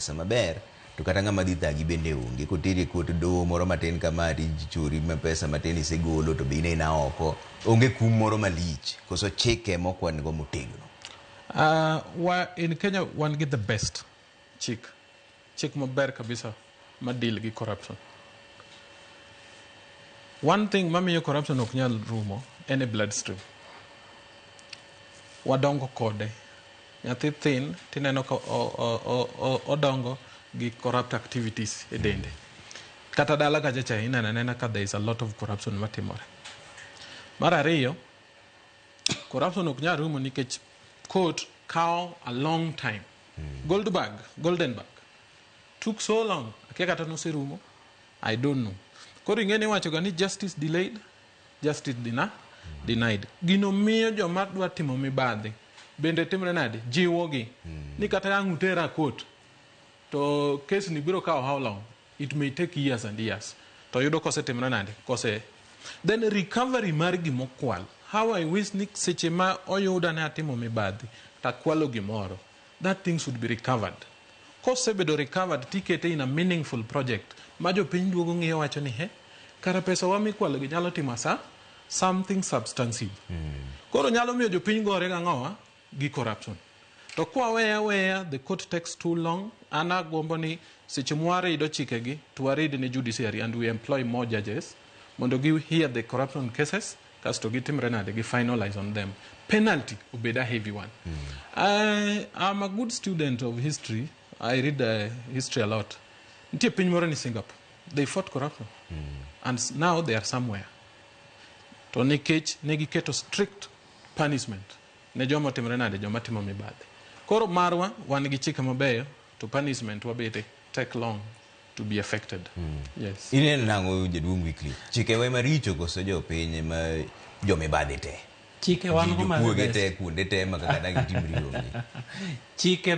Pesa maber to kata ng'ama dhi thagi bende onge. Koteri e court doho moro matin kama tichori ma pesa matin isegolo to be in aina oko. Onge kum moro malich. Koso chike mok wan go motegno. Wa, in Kenya wan gi the best chik. Chik maber kabisa ma deal gi corruption. One thing mamiyo corruption ok nyal rumo en e bloodstream. Wadongo kode. Nyathi thin tineno ka odongo gi corrupt activities e dende. Kata dala kacha cha ineno anena ka there is a lot of corruption matimore. Mar ariyo, corruption ok nyal rumo nikech court kawo a long time. Goldberg, Goldenberg took so long. Akia kata noserumo. I don't know. Koro ing'e ni iwacho ga ni justice delayed, justice denied. Gino miyo joma dwa timo mibadhi bende timre nade? Jiwogi. Ni kata ang' utera court to case ni biro kawo how long? It may take years and years. To yudo kosetimre nade? Kose. Then recovery mar gimokwal. How I wish ni seche ma oyuda ni atimo mibadhi takwalo gimoro. That thing should be recovered. Kosebedo recovered tikete in a meaningful project ma jopiny duogo ng'iyo wacho ni he kara pesa wa mikwalo gi nyalo timo asa something substantive. Koro nyalo miyo jopiny gore gang'owa gi corruption. To kwaweya aweya the court takes too long. An agombo ni seche mwarido chikegi to warid ne judiciary and we employ more judges mondo gi hear the corruption cases kasto gitimre nade gi finalize on them. Penalty obed a heavy one. I am a good student of history. I read history a lot. Nitie piny moro ni Singapore. They fought corruption. And now they are somewhere. To nikech ne giketo strict punishment ne joma otimre nade joma timo mibadhi. Koro marwa wan gi chike mabeyo to punishment wabete take long to be affected. Yes. Ineno nang'o jaduong' Wycliffe? Chike we maricho koso jopiny ema jomibadhi te? Chike wan go Jokuoge mar te kuonde te ma kaka dang' itimri onge. Chike.